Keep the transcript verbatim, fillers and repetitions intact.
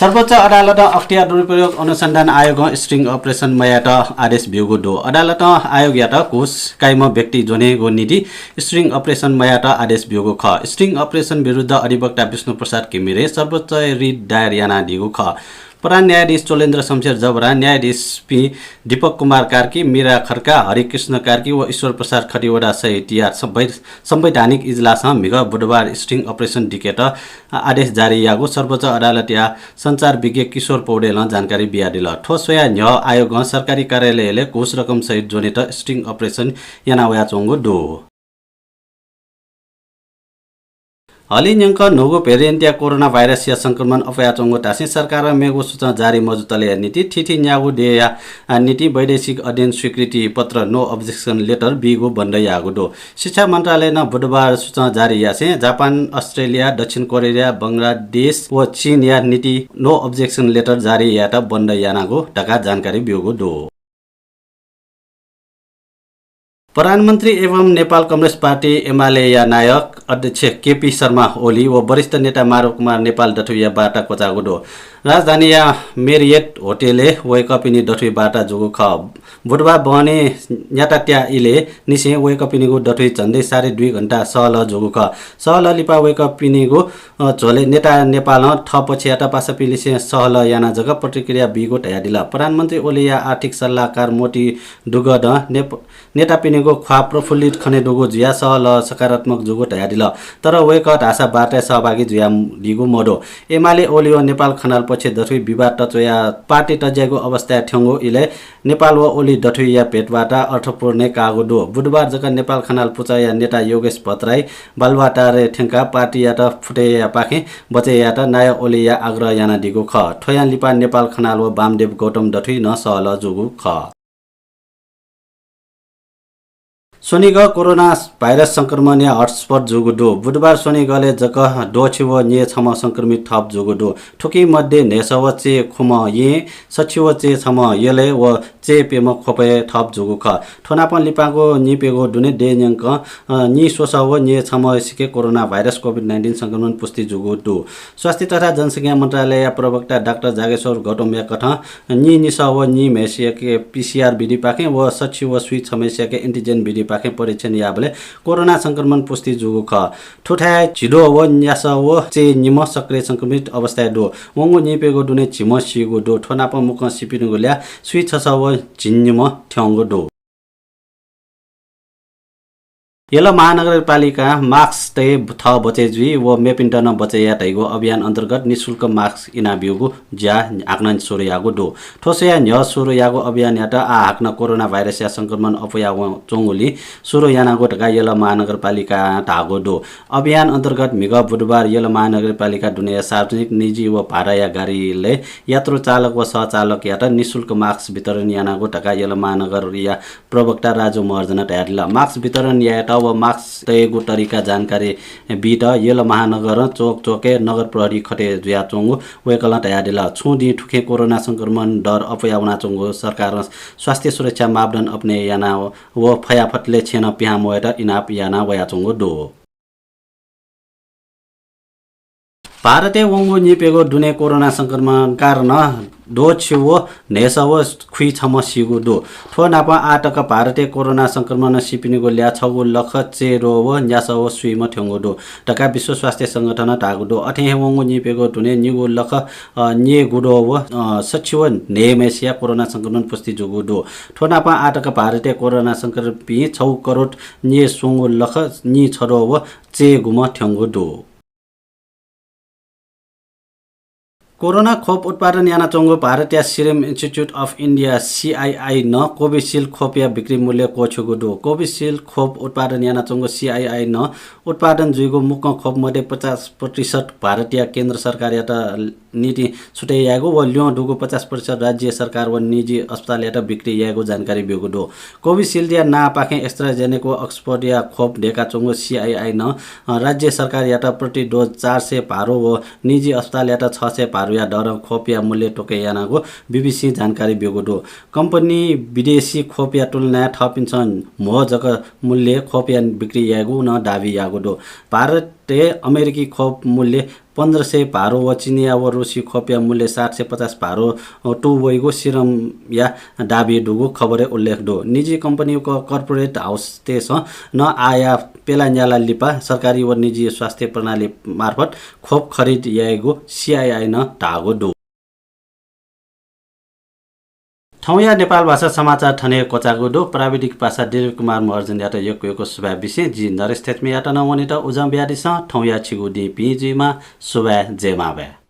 सर्वोच्च अदालतं अख्तियार दुरुपयोग अनुसन्धान आयोगं sting operation मयायेत आदेश ब्यूगु दु। अदालतं आयोगयात घुस काइम्ह व्यक्ति ज्वनेगु निंतिं sting operation मयायेत आदेश ब्यूगु खः। Sting operation विरुद्ध अधिवक्ता विष्णु प्रसाद घिमिरें सर्वोच्चय् रिट दायर यानादीगु खः। प्रधान न्यायाधीश चोलेन्द्र शमशेर जबरा, न्यायाधीशपिं दीपक कुमार कार्की, मीरा खड्का, हरिकृष्ण कार्की व ईश्वर प्रसाद खतिवडा सहितया संवै-, संवैधानिक इजलासं म्हिगः बुधबार sting operation दिकेत आदेश जारी याःगु सर्वोच्च अदालतया सञ्चार विज्ञ किशोर पौडेलं जानकारी बियादिल। थ्व स्वयाः न्ह्यः आयोगं सरकारी कार्यालयले घुस रकम सहित ज्वनेत sting operation याना वयाच्वंगु दु। हलिं न्यंक न्हूगु भेरिएन्टया कोरोना भाइरसया संक्रमण अप्वयाच्वंगु धासें सरकारं मेगु सूचं जारी मजुतलेया निंतिं थीथी न्यागू देय्‌या निंतिं वैदेशिक अध्ययन स्वीकृति पत्र, no objection letter, बीगु बन्द याःगु दु। शिक्षा मन्त्रालयनं बुधबार सूचं जारी यासें जापान, अस्ट्रेलिया, दक्षिण कोरिया, बंगलादेश व चीनया निंतिं no objection letter जारी यायेत बन्द यानागु धकाः जानकारी ब्यूगु दु। प्रधानमन्त्री एवं नेपाल कम्युनिस्ट पार्टी एमालेया नायः अध्यक्ष केपी शर्मा ओली व वरिष्ठ नेता माधव कुमार नेपाल दथुइया वार्ता क्वचाःगु दु। राजधानीया मेरियट होटलय् वय्‌कःपिनि दथुइ वार्ता जूगु खः। बुधबार बहनी न्याता त्याः इलय् निसें वय्‌कःपिनिगु दथुइ झन्डै साढे दुई घण्टा सहलह जूगु खः। सहलह लिपा वय्‌कःपिनिगु, अ, झ्वलय् नेता नेपालं थः पक्षयात पासापिंलिसें सहलह यानाः जक प्रतिक्रिया बीगु धयादिल। प्रधानमन्त्री ओलीया आर्थिक सल्लाहकार मोती दुगदं नेप-, नेतापिनिगु ख्वाः प्रफुल्लित खनेदुगु जुयाः सहलह सकारात्मक जूगु धयादिल। तर वय्‌कः धाःसा वार्ताय् सहभागी जुयादीगु मदु। एमाले ओली व नेपाल खनाल पक्ष दथुइ विवाद तच्वयाः पार्टी तज्याःगु अवस्थाय् थ्यंगु इलय् नेपाल व ओली दथुइया भेटवार्ता अर्थपूर्णय् काःगु दु। बुधबार जक नेपाल खनाल पुचःया नेता योगेश भट्टराई बालुवाटारय् थ्यंकाः पार्टीयात फुटे यायेपाखें बचय् यायेत नायः ओलीया आग्रह यानादीगु खः। थ्वयां लिपा नेपाल खनाल व वामदेव गौतम दथुइ नं सहलह जूगु खः। स्वनिगः कोरोना भाइरस संक्रमणया हटस्पट जूगु दु। बुधबार स्वनिगलय् जक द्वःछि व न्यय्‌छम्ह संक्रमित थप जूगु दु। थुकिं मध्ये न्हय्‌सः व चय् खुम्ह येँ, सछि व चय् छम्ह यलय् व चय् प्यम्ह ख्वपय् थप जूगु खः। थ्व नापं लिपांगु नीप्यघौ दुने देय्‌न्यंकं, अ, नीस्वसः व न्यय्‌छम्हसिके कोरोना भाइरस कोभिड नाइन्टिन संक्रमण पुष्टि जूगु दु। स्वास्थ्य तथा जनसंख्या मन्त्रालयया प्रवक्ता डाक्टर जागेश्वर गौतमया कथं नीनिसः व नीम्हय्‌सियाके पीसीआर विधिपाखें व सछि व स्वीछम्हय्‌सियाके एन्टिजेन विधिपाखें परीक्षण याःबलय् कोरोना संक्रमण पुष्टि जूगु खः। थुथाय् झिद्वः व न्यासः व चय् निम्ह सक्रिय संक्रमित अवस्थाय् दु। वंगु नीप्यघौ दुने झिम्ह सीगु दु। थ्व नापं मुक्कं सीपिनिगु ल्याः स्वीछसः व झिंनिम्ह थ्यंगु दु। यल महानगरपालिकां मास्क तये, थः बचय् जुइ व मेपिन्त नं बचय् याये धइगु अभियान अन्तर्गत निशुल्क मास्क इनाब्यूगु ज्या हाकनं सुरु याःगु दु। थ्व स्वयाः न्ह्यः सुरु याःगु अभियानयात आः हाकनं कोरोना भाइरसया संक्रमण अप्वया व-, च्वंगुलिं सुरु यानागु धकाः यल महानगरपालिकां धाःगु दु। अभियान अन्तर्गत म्हिगः बुधबार यल महानगरपालिका दुनेया सार्वजनिक, निजी व भाडाया गाडीलय् यात्रु चालक व सहचालकयात निशुल्क मास्क वितरण यानागु धकाः यल महानगरया प्रवक्ता राजु महर्जनं धयादिल। मास्क वितरण यायेत व मास्क तयेगु तरिका जानकारी बीत यल महानगरं च्वक च्वकय् नगर प्रहरी खटे जुयाच्वंगु वय्‌कलं धयादिल। छुं दिं थुखें कोरोना संक्रमण दर अप्वया वनाच्वंगु सरकारं स्वास्थ्य सुरक्षा मापदण्ड अपनय् याना व फयाफतले छेँनं पिहां मवयेत इनाप याना वयाच्वंगु दु। भारतय् वंगु नीप्यघौ दुने कोरोना संक्रमण कारणं द्वःछि व न्हय्‌सः व खुइछम्ह सीगु दु। थ्व नापं आः तक भारतय् कोरोना संक्रमणं सीपिनिगु ल्याः छगू लख चय्‌द्वः व न्यासः व स्वीम्ह थ्यंगु दु धकाः विश्व स्वास्थ्य संगठनं धाःगु दु। अथे हे वंगु नीप्यघौ दुने निगू लख, अ, न्यय्‌गुद्वः व, अ, सछि व न्हय्‌म्हय्‌सिया कोरोना संक्रमण पुष्टि जूगु दु। थ्व नापं आः तक भारतय् कोरोना संक्रमितपिं छगू करोड न्यय्‌स्वंगू लख नीछद्वः व चय्‌गुम्ह थ्यंगु दु। कोरोना खोप उत्पादन यानाच्वंगु भारतया Serum Institute of India, CII, नं Covishield खोपया बिक्री मूल्य क्वःछिउगु दु। Covishield खोप उत्पादन यानाच्वंगु सीआईआई नं उत्पादन जुइगु मुक्कं खोप मध्ये पचास प्रतिशत भारतया केन्द्र सरकारयात निंतिं छुटे यायेगु व ल्यं दुगु पचास प्रतिशत राज्य सरकार व निजी अस्पतालयात बिक्री यायेगु जानकारी ब्यूगु दु। Covishield-या नांपाखें AstraZeneca व Oxford-या खोप दय्‌काच्वंगु सीआईआई नं, अ, राज्य सरकारयात प्रति dose चार सय भारो व निजी अस्पतालयात छ सय भारोया दरं खोपया मूल्य तोके यानागु बीबीसीं जानकारी ब्यूगु दु। कम्पनीं विदेशी खोपया तुलनाय् थःपिन्सं म्हो जक मूल्यय् खोपया बिक्री यायेगु नं दाबी याःगु दु। भारत अमेरिकी खोप मूल्य पन्ध्र सय भारो व चिनिया व रुसी खोपया मूल्य सात सय पचास भारो तू वइगु सिरमया दाबी दुगु खबरय् उल्लेख दु। निजी कम्पनीको कर्पोरेट हाउसतय्सं नं आःया प्यला न्याला लिपा सरकारी व निजी स्वास्थ्य प्रणाली मार्फत खोप खरिद याइगु सिआइआइनं धाःगु दु। थौंया नेपाल भाषा समाचार थन हे क्वचाःगु दु। प्राविधिक पासा दिलीप कुमार महर्जनयात यक्व यक्व सुभाय् बिसें जि नरेश थेच्मीयात नं वनेत उजं बियादिसँ। थौंया छिगु दिं भिं जुइमा। सुभाय्, जय मांभाय्।